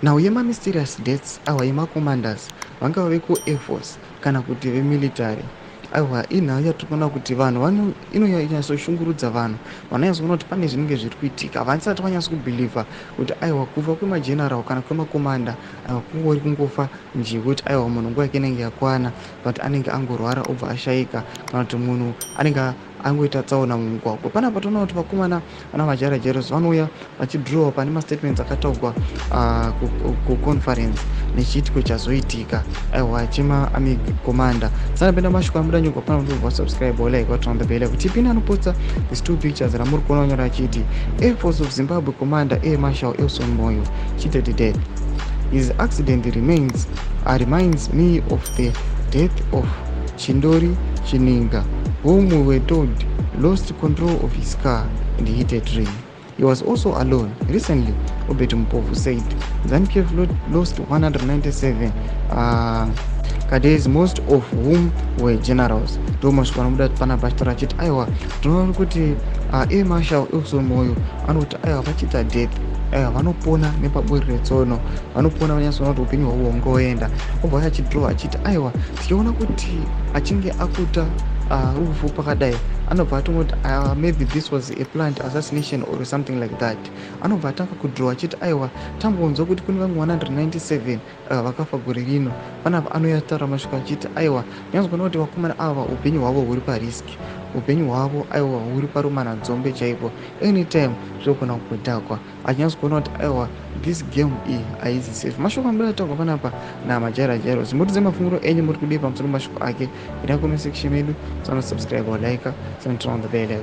Nhau yemamysterious deaths awa yemacommanders, vangava vekuair force kana kuti vemilitary, aiwa, inhau yatiri kuona kuti vanhu inonyatsoshungurudza vanhu. Vanonyatsoona kuti pane zvinenge zviri kuitika, havasati vanyatso kubhilivha kuti aiwa, kufa kwemageneral kana kwemakomanda, aiwa, kungori kungofa nje, kuti aiwa, munhu nguva yake inenge yakwana, but anenge angorwara obva ashayika, kana kuti munhu anenge angoita tsaona mumugwagwa. Panapa toona kuti vakomana vana Majaira Jairos vanouya vachidhirowa pane mastatements akataurwa kuconference nechiitiko chazoitika, aiwa, chemaarmy commander. Sanapinda mashoko amuda nyogwa pana kuti wasubscribe, like, waturn on the bell kuti tipinde. Anopotsa these two pictures ramuri kuona nyora achiti Air Force of Zimbabwe Commander Air Marshal Elson Moyo cheated death. His accident reminds me of the death of Chindori Chininga, whom we were told lost control of his car and hit a tree. He was also alone. Recently, Obert Mpofu said ZANU-PF lost 197 cadres, most of whom were generals. Ndo mashoko anobuda panapa achitaura achiti aiwa, tinoona kuti Air Marshal Elson Moyo anoti aiwa, vachiita death, aiwa, vanopona nepaburi retsono, vanopona, vanyatsoona kuti upenyu hwavo hungoenda. Obva achidhirowa achiti aiwa, tichiona kuti achinge akuta rufu pakadai, anobva atongoti maybe this was a planned assassination or something like that. Anobva atanga kudhirowa achiti aiwa, tambonzwa kuti kune vamwe 197 vakafa gore rino. Panapa anouya ataura mashoko achiti aiwa, nyatsokuona kuti vakomana ava upenyu hwavo huri parisk, upenyu hwavo aiwa huri parumananzombe chaipo, anytime zvinogona kudhakwa. Achinyatsokuona kuti aiwa, this game iyi haizi safe. Mashoko ambiri ataurwa panapa naMajaira Jairos. Mutidze mafungiro enyu, muri kudii pamusoro mashoko ake? Enda comment section medu, sanosubscribe, walike, turn on the bell.